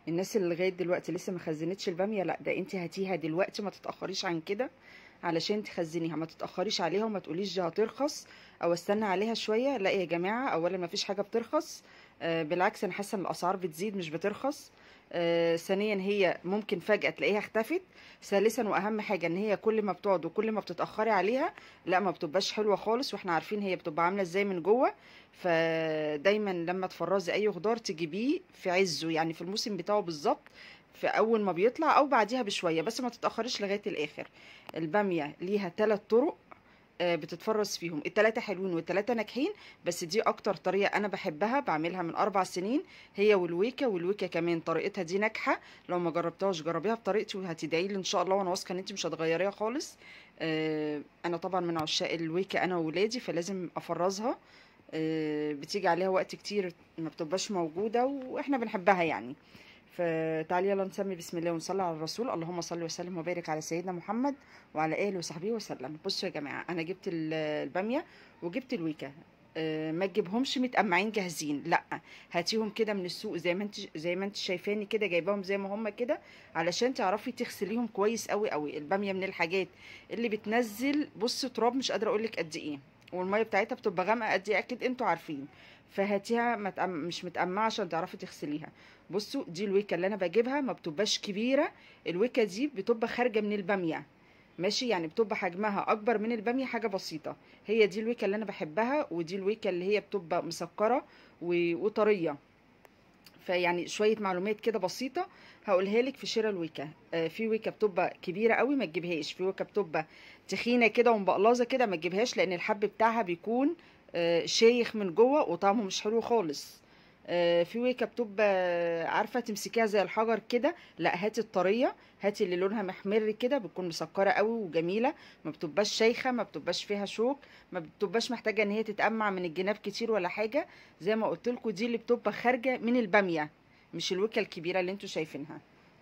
الناس اللي لغاية دلوقتي لسه ما خزنتش الباميه، لا ده انت هاتيها دلوقتي، ما تتاخريش عن كده علشان تخزنيها، ما تتاخريش عليها وما تقوليش دي هترخص او استنى عليها شوية. لا يا جماعة، اولا ما فيش حاجة بترخص، بالعكس انا حاسه ان الاسعار بتزيد مش بترخص. ثانيا هي ممكن فجاة تلاقيها اختفت. ثالثا واهم حاجة ان هي كل ما بتقعد وكل ما بتتاخري عليها لا ما بتبقاش حلوة خالص، واحنا عارفين هي بتبقى عامله ازاي من جوه. فدايما لما تفرزي اي خضار تجيبيه في عزه، يعني في الموسم بتاعه بالظبط، في اول ما بيطلع او بعديها بشوية، بس ما تتاخريش لغاية الاخر. الباميه ليها 3 طرق بتتفرز فيهم، التلاتة حلوين والتلاتة ناجحين، بس دي اكتر طريقة انا بحبها، بعملها من 4 سنين، هي والويكا. والويكا كمان طريقتها دي ناجحة، لو ما جربتهاش جربيها بطريقتي وهتدعي لي ان شاء الله، وانا واثقة ان انت مش هتغيريها خالص. انا طبعا من عشاق الويكا انا وولادي، فلازم افرزها. بتيجي عليها وقت كتير ما بتبقاش موجودة واحنا بنحبها يعني. فتعالي يلا نسمي بسم الله ونصلي على الرسول، اللهم صل وسلم وبارك على سيدنا محمد وعلى اله وصحبه وسلم. بصوا يا جماعة، انا جبت الباميه وجبت الويكا. ما تجيبهمش متقمعين جاهزين، لا هاتيهم كده من السوق زي ما انت شايفاني كده، جايباهم زي ما هم كده علشان تعرفي تغسليهم كويس قوي قوي. الباميه من الحاجات اللي بتنزل بص تراب مش قادرة اقول لك قد ايه، والمية بتاعتها بتبقى غامقه قد ايه، اكيد انتوا عارفين. فهاتيها مش متقمعه عشان تعرفي تغسليها. بصوا دي الويكا اللي انا بجيبها، ما بتبقاش كبيرة، الويكا دي بتبقى خارجه من الباميه، ماشي، يعني بتبقى حجمها اكبر من الباميه حاجة بسيطة. هي دي الويكا اللي انا بحبها، ودي الويكا اللي هي بتبقى مسكره وطريه. فيعني شوية معلومات كده بسيطة هقولها لك في شراء الويكا. في ويكا بتبقى كبيرة قوي ما تجيبهاش، في ويكا بتبقى تخينة كده ومبقلظه كده ما تجيبهاش، لان الحب بتاعها بيكون شايخ من جوه وطعمه مش حلو خالص. في ويكا بتبقى عارفه تمسكيها زي الحجر كده، لا هاتي الطريه، هاتي اللي لونها محمر كده، بتكون مسكره قوي وجميلة، ما بتبقاش شيخه، ما بتبقاش فيها شوك، ما بتبقاش محتاجه ان هي تتقمع من الجناب كتير ولا حاجة. زي ما قلت لكم دي اللي بتبقى خارجه من الباميه، مش الويكا الكبيرة اللي انتوا شايفينها.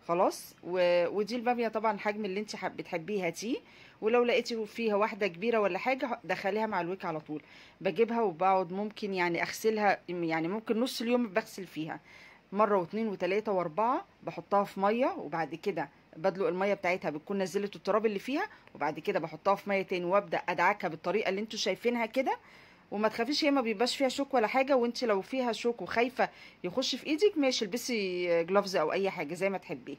خلاص، ودي الباميه طبعا الحجم اللي انت بتحبيه هاتيه، ولو لقيتي فيها واحدة كبيرة ولا حاجة دخليها مع الويكا على طول. بجيبها وبقعد ممكن يعني اغسلها، يعني ممكن نص اليوم بغسل فيها مرة واثنين وثلاثة واربعة، بحطها في مية وبعد كده بدلق المية بتاعتها، بتكون نزلت التراب اللي فيها، وبعد كده بحطها في مية تاني وابدا ادعكها بالطريقة اللي انتوا شايفينها كده. وما تخافيش هي ما بيبقاش فيها شوك ولا حاجة، وانت لو فيها شوك وخايفة يخش في ايدك ماشي البسي gloves او اي حاجة زي ما تحبي.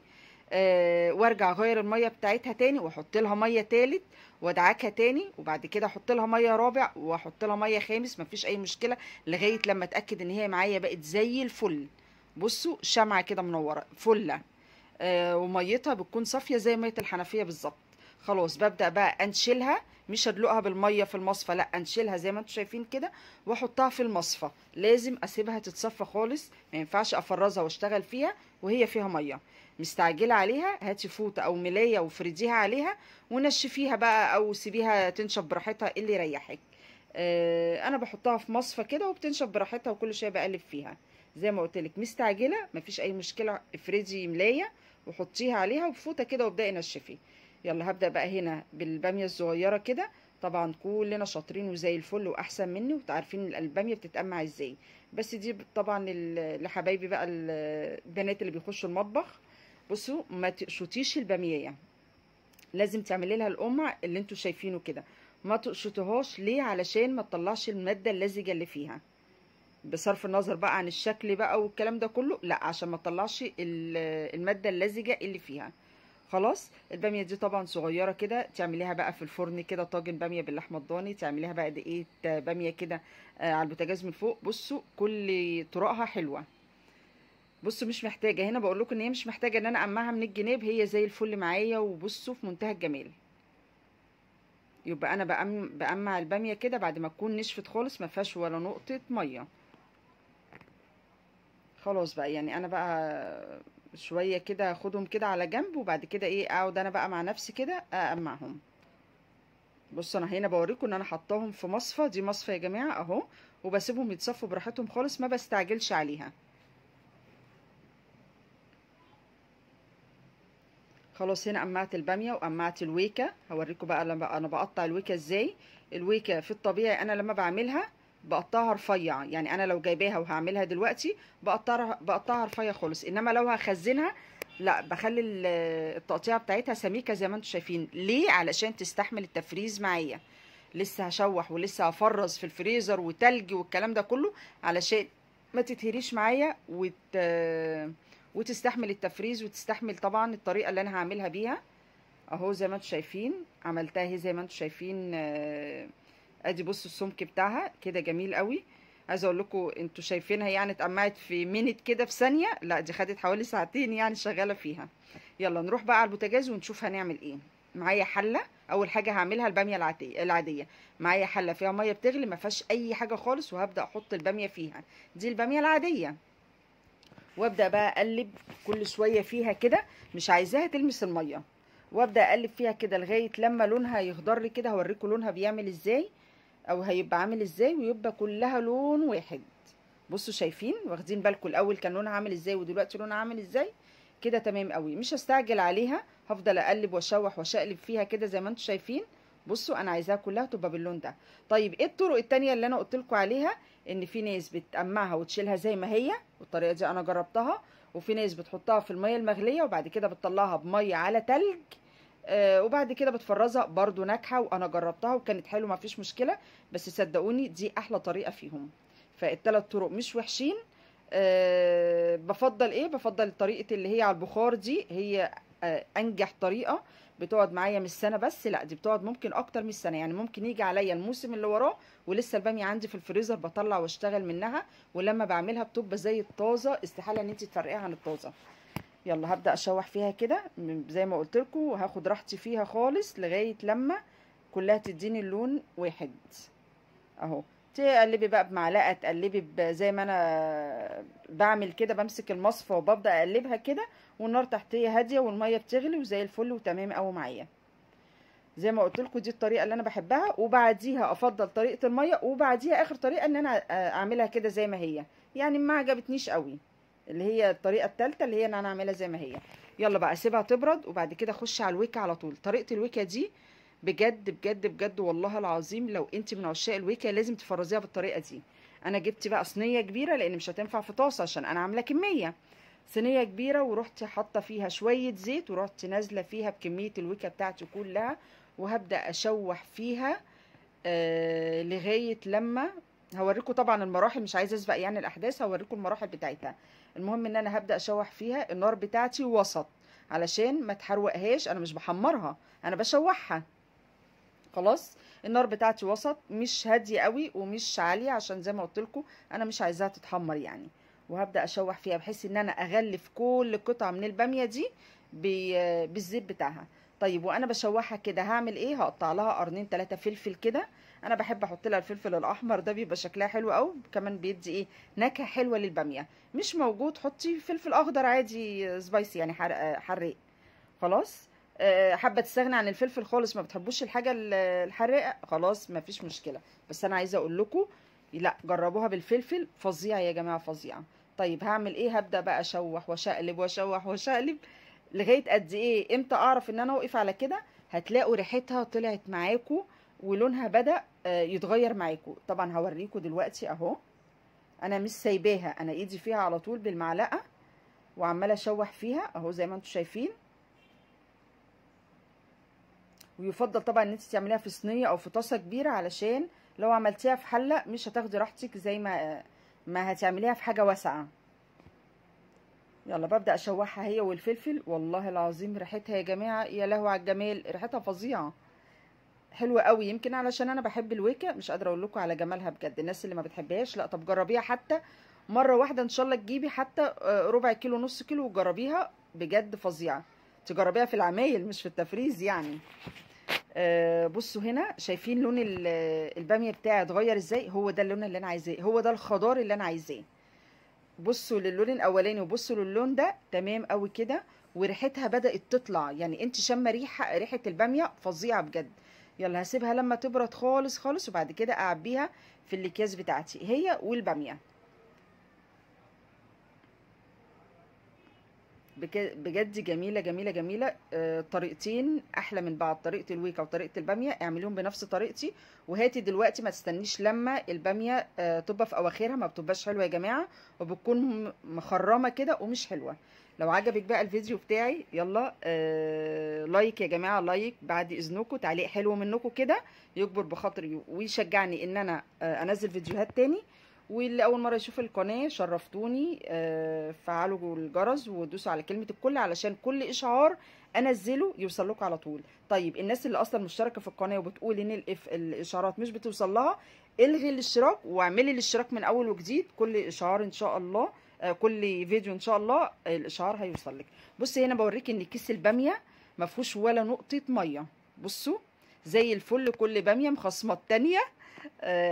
وارجع اغير المية بتاعتها تاني واحط لها مية تالت وادعكها تاني، وبعد كده احط لها مية رابع واحط لها مية خامس، مفيش اي مشكلة لغاية لما اتاكد ان هي معايا بقت زي الفل. بصوا شمعة كده منورة فله، وميتها بتكون صافية زي مية الحنفية بالظبط. خلاص ببدا بقى انشلها، مش ادلقها بالمية في المصفى، لا انشلها زي ما انتم شايفين كده واحطها في المصفى. لازم اسيبها تتصفى خالص، ما ينفعش افرزها واشتغل فيها وهي فيها مية. مستعجلة عليها هاتي فوطه او ملايه وفرديها عليها ونشفيها بقى، او سيبيها تنشف براحتها اللي يريحك. انا بحطها في مصفى كده وبتنشف براحتها، وكل شوية بقلب فيها زي ما قلت لك. مستعجلة مفيش اي مشكلة، افردي ملايه وحطيها عليها وبفوطه كده وابداي نشفي. يلا هبدأ بقى هنا بالبامية الصغيرة كده. طبعا كلنا شاطرين وزي الفل واحسن مني وتعرفين البامية بتتقمع ازاي، بس دي طبعا لحبايبي بقى البنات اللي بيخشوا المطبخ. بصوا ما تقشطيش البامية، لازم تعملي لها القمع اللي انتوا شايفينه كده، ما تقشطيهاش. ليه؟ علشان ما تطلعش المادة اللزجة اللي فيها، بصرف النظر بقى عن الشكل بقى والكلام ده كله، لا عشان ما تطلعش المادة اللزجة اللي فيها. خلاص الباميه دي طبعا صغيرة كده، تعمليها بقى في الفرن كده طاجن باميه باللحمه الضاني، تعمليها بقى دقيقة باميه كده على البوتاجاز من فوق. بصوا كل طرقها حلوة. بصوا مش محتاجه، هنا بقول لكم ان هي مش محتاجه ان انا اقمعها من الجناب، هي زي الفل معايا. وبصوا في منتهى الجمال. يبقى انا بقمع الباميه كده بعد ما تكون نشفت خالص، ما فيهاش ولا نقطة مية. خلاص بقى، يعني انا بقى شوية كده اخدهم كده على جنب، وبعد كده ايه اقعد انا بقى مع نفسي كده اقمعهم. بصوا انا هنا بوريكم ان انا حطاهم في مصفى، دي مصفى يا جماعة اهو، وبسيبهم يتصفوا براحتهم خالص، ما بستعجلش عليها. خلاص هنا قمعت الباميه وقمعت الويكا. هوريكم بقى لما انا بقطع الويكا ازاي. الويكا في الطبيعي انا لما بعملها بقطعها رفيع، يعني انا لو جايباها وهعملها دلوقتي بقطعها رفيع خالص، انما لو هخزنها لا، بخلي التقطيعه بتاعتها سميكة زي ما انتم شايفين. ليه؟ علشان تستحمل التفريز معايا. لسه هشوح ولسه هفرز في الفريزر وتلج والكلام ده كله، علشان ما تتهريش معايا وتستحمل التفريز وتستحمل طبعا الطريقة اللي انا هعملها بيها. اهو زي ما انتم شايفين عملتها اهي زي ما انتم شايفين. ادي بصوا السمك بتاعها كده جميل قوي. عايزه اقول لكم انتوا شايفينها يعني اتقمعت في minute كده، في ثانية، لا دي خدت حوالي ساعتين يعني شغالة فيها. يلا نروح بقى على البوتاجاز ونشوف هنعمل ايه. معايا حله، اول حاجة هعملها الباميه العادية. معايا حله فيها مية بتغلي ما فيهاش اي حاجة خالص، وهبدا احط الباميه فيها. دي الباميه العادية، وابدا بقى اقلب كل شوية فيها كده، مش عايزاها تلمس المية، وابدا اقلب فيها كده لغاية لما لونها يخضر كده. هوريكم لونها بيعمل ازاي او هيبقى عامل ازاي، ويبقى كلها لون واحد. بصوا شايفين، واخدين بالكم الاول كان لونها عامل ازاي ودلوقتي لونها عامل ازاي كده. تمام قوي، مش هستعجل عليها، هفضل اقلب واشوح واشقلب فيها كده زي ما انتم شايفين. بصوا انا عايزاها كلها تبقى باللون ده. طيب ايه الطرق التانية اللي انا قلت لكم عليها؟ ان في ناس بتقمعها وتشيلها زي ما هي، والطريقة دي انا جربتها، وفي ناس بتحطها في المية المغليه وبعد كده بتطلعها بميه على تلج، وبعد كده بتفرزها، برضو ناجحة وانا جربتها وكانت حلوة ما فيش مشكلة. بس صدقوني دي احلى طريقه فيهم. فالثلاث طرق مش وحشين. بفضل ايه؟ بفضل طريقه اللي هي على البخار دي، هي انجح طريقه. بتقعد معايا مش سنة بس، لا دي بتقعد ممكن اكتر من سنة، يعني ممكن يجي عليا الموسم اللي وراه ولسه الباميه عندي في الفريزر، بطلع واشتغل منها، ولما بعملها بتبقى زي الطازه، استحالة ان انت تفرقيها عن الطازه. يلا هبدا اشوح فيها كده زي ما قلت لكم، وهاخد راحتي فيها خالص لغاية لما كلها تديني اللون واحد. اهو تقلبي بقى بمعلقه، تقلبي زي ما انا بعمل كده، بمسك المصفى وببدا اقلبها كده، والنار تحتيه هادية والمية بتغلي وزي الفل وتمام قوي معايا. زي ما قلت لكم دي الطريقة اللي انا بحبها، وبعديها افضل طريقه المية، وبعديها اخر طريقه ان انا اعملها كده زي ما هي، يعني ما عجبتنيش قوي اللي هي الطريقة الثالثة اللي هي ان انا اعملها زي ما هي. يلا بقى اسيبها تبرد وبعد كده اخش على الويكه على طول. طريقه الويكه دي بجد بجد بجد والله العظيم لو انت من عشاق الويكه لازم تفرزيها بالطريقة دي. انا جبت بقى صينية كبيرة لان مش هتنفع في طاسه عشان انا عامله كمية، صينية كبيرة، ورحت حاطه فيها شوية زيت، ورحت نازله فيها بكمية الويكه بتاعتي كلها، وهبدا اشوح فيها لغاية لما هوريكم طبعا المراحل، مش عايزه اسبق يعني الاحداث، هوريكم المراحل بتاعتها. المهم ان انا هبدا اشوح فيها، النار بتاعتي وسط علشان ما تحرقهاش، انا مش بحمرها انا بشوحها. خلاص النار بتاعتي وسط، مش هادية قوي ومش عالية، عشان زي ما قلت لكم انا مش عايزاها تتحمر يعني. وهبدا اشوح فيها بحيث ان انا اغلف كل قطعه من الباميه دي بالزيت بتاعها. طيب وانا بشوحها كده هعمل ايه؟ هقطع لها قرنين 3 فلفل كده، انا بحب احط لها الفلفل الاحمر ده بيبقى شكلها حلو قوي، كمان بيدي ايه نكهة حلوة للباميه. مش موجود حطي فلفل اخضر عادي سبايسي يعني حراق. خلاص حابة تستغني عن الفلفل خالص، ما بتحبوش الحاجة الحراقه، خلاص ما فيش مشكلة. بس انا عايزه اقول لكم لا، جربوها بالفلفل، فظيعة يا جماعة فظيعة. طيب هعمل ايه؟ هبدا بقى اشوح واشقلب واشوح واشقلب لغاية قد ايه؟ امتى اعرف ان انا اوقف على كده؟ هتلاقوا ريحتها طلعت معاكم ولونها بدا يتغير معاكم. طبعا هوريكم دلوقتي اهو، انا مش سايباها، انا ايدي فيها على طول بالمعلقه وعماله اشوح فيها اهو زي ما انتم شايفين. ويفضل طبعا ان انت تعمليها في صينية او في طاسه كبيرة، علشان لو عملتيها في حله مش هتاخدي راحتك زي ما هتعمليها في حاجة واسعة. يلا ببدا اشوحها هي والفلفل، والله العظيم ريحتها يا جماعة يا لهو على الجمال، ريحتها فظيعة حلوة قوي. يمكن علشان انا بحب الويكه مش قادرة اقول لكم على جمالها بجد. الناس اللي ما بتحبهاش لا، طب جربيها حتى مرة واحدة ان شاء الله، تجيبي حتى ربع كيلو نص كيلو وجربيها بجد فظيعة. تجربيها في العمايل مش في التفريز يعني. بصوا هنا شايفين لون الباميه بتاعي اتغير ازاي؟ هو ده اللون اللي انا عايزاه، هو ده الخضار اللي انا عايزاه. بصوا للون الاولاني وبصوا للون ده، تمام قوي كده. وريحتها بدات تطلع، يعني انت شامة ريحه الباميه فظيعة بجد. يلا هسيبها لما تبرد خالص خالص، وبعد كده اعبيها في الاكياس بتاعتي هي والباميه. بجد جميلة جميلة جميلة. طريقتين احلى من بعض، طريقه الويكا وطريقه الباميه، اعمليهم بنفس طريقتي. وهاتي دلوقتي، ما تستنيش لما الباميه تبقى في اواخرها، ما بتبقاش حلوة يا جماعة، وبتكون مخرمة كده ومش حلوة. لو عجبك بقى الفيديو بتاعي يلا like يا جماعة، like بعد اذنكم، تعليق حلو منكم كده يكبر بخاطري ويشجعني ان انا انزل فيديوهات تاني. واللي اول مرة يشوف القناة شرفتوني، فعلوا الجرس ودوسوا على كلمة الكل علشان كل اشعار انزله يوصل لكم على طول. طيب الناس اللي اصلا مشتركة في القناة وبتقول ان الاشعارات مش بتوصل لها، الغي الاشتراك واعملي الاشتراك من اول وجديد. كل اشعار ان شاء الله، كل فيديو ان شاء الله الاشعار هيوصل لك. بصي هنا بوريكي ان كيس الباميه ما فيهوش ولا نقطة مية، بصوا زي الفل، كل باميه مخصمه الثانية.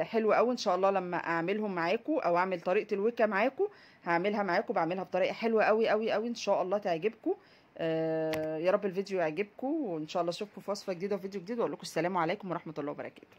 حلو قوي. ان شاء الله لما اعملهم معاكم او اعمل طريقه الويكا معاكم هعملها معاكم، بعملها بطريقة حلوة قوي قوي قوي ان شاء الله تعجبكم. يا رب الفيديو يعجبكم، وان شاء الله اشوفكم في وصفه جديدة وفيديو جديد، واقول لكم السلام عليكم ورحمة الله وبركاته.